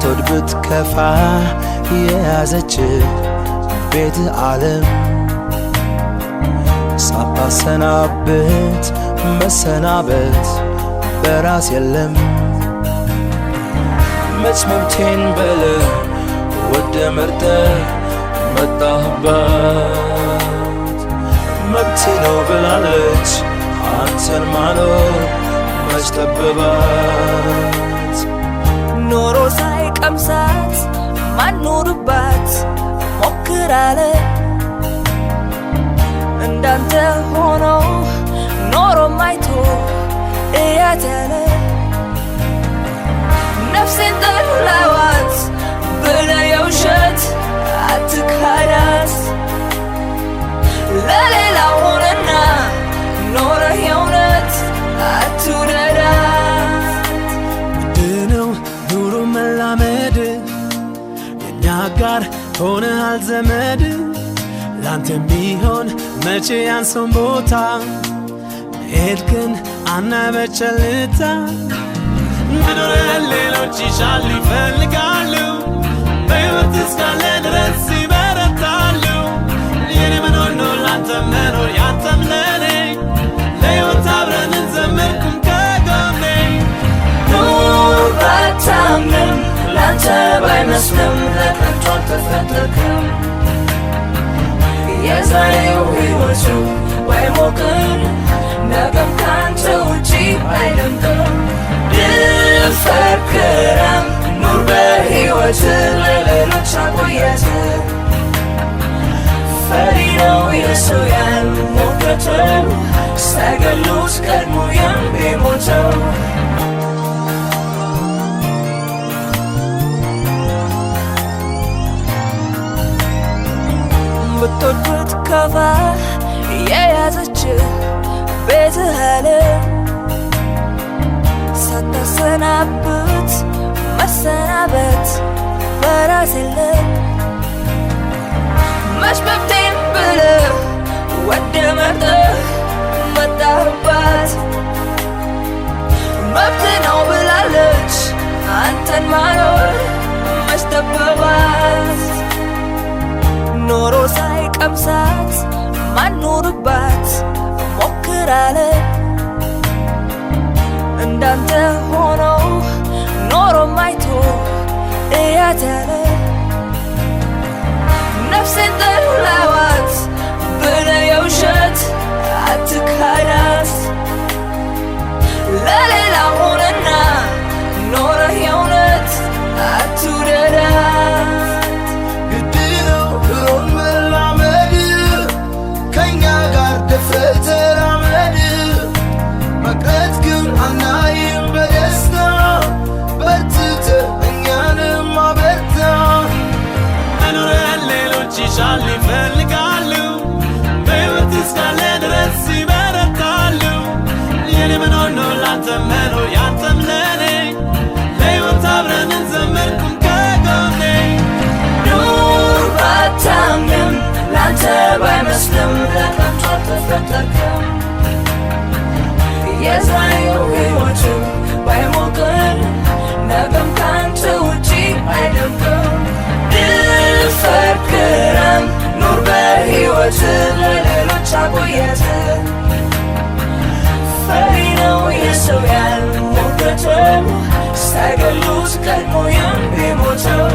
ብትወድ ብትከፋ የያዘች ቤት ዓለም ሳታሰናብት መሰናበት በራስ የለም። መች መብቴን ብለህ ወደ መርጠህ መጣህባት፣ መብቴ ነው ብላለች አንተን ማኖር መች ጠበባት። ኖሮ ሳይቀምሳት ማኖርባት ሞክራለ፣ እንዳንተ ሆኖ ኖሮ ማይቶ እያተለ። ነፍሴን ጠላዋት ብለህ የውሸት አትካዳት፣ ለሌላ ሆነና ኖረህ የእውነት አትውደዳት። ውድ ነው ኑሮ መላመድ፣ የእኛ ጋር ሆነሃል ዘመድ። ላንተ የሚሆን መቼ ያንሰውን ቦታ፣ መሄድ ግን አናበቸልታ። መኖርን ሌሎች ይሻሉ ይፈልጋሉ፣ በሕይወት እስካለ ድረስ ይበረታሉ። የኔ መኖር ነው ላንተ መኖር ያንተም ለኔ፣ ለሕይወት አብረን እንዘምር ቁም ከጎኔ። ኑር ባታምንም፣ ላንተ ባይመስልም፣ ለከንቱ አልተፈጠርክም። የዛሬው ሕይወቱ ባይሞቅም ነገም ካንተ ውጪ አይደምቅም። ድፈር ክረም፣ ኑር በሕይወት ለሌሎች አቆየት። ፈሪ ነው የሰው ያልሞገተው፣ ሳይገሉት ቀድሞ የሚሞተው። ብትወድ ብትከፋ የያዘች ቤትህ አለ፣ ሳታሰናብት መሰናበት በራስ የለም። መች መብቴን ብለህ ወደ መርጠህ መጣህባት፣ መብት ነው ብላለች አንተን ማኖር መች ጠበባት። ኖሮ ሳይቀምሳት ማኖርባት ሞክራለ፣ እንዳንተ ሆኖ ኖሮ ማይቶ እያተለ። ነፍሴን ጠላዋት ብለህ የውሸት አትካዳት፣ ለሌላ ሆነና ኖረህ የእውነት አትውደዳት። ግድ ነው ኑሮን መላመድ፣ ከእኛ ጋር ደፍረህ ተራመድ። መቅረት ግን አናይም በደስታ፣ በርትተህ እኛንም አበርታ። መኖርን ሌሎች ይሻሉ ይፈልጋሉ፣ በሕይወት እስካለ ድረስ ይበረታሉ። የኔ መኖር ነው ላንተ መኖር ያንተም ለኔ፣ ለሕይወት አብረን እንዘምር ቁም ከጎኔ። ኑር ባታምንም፣ ላንተ ባይመስልም፣ ለከንቱ አልተፈጠርክም። የዛሬው ሕይወቱ ባይሞቅም ነገም ካንተ ውጪ አይደምቅም። ድፈር ክረም፣ ኑር በሕይወት ለሌሎች አቆየት። ፈሪ ነው የሰው ያልሞገተው፣ ሳይገሉት ቀድሞ የሚሞተው።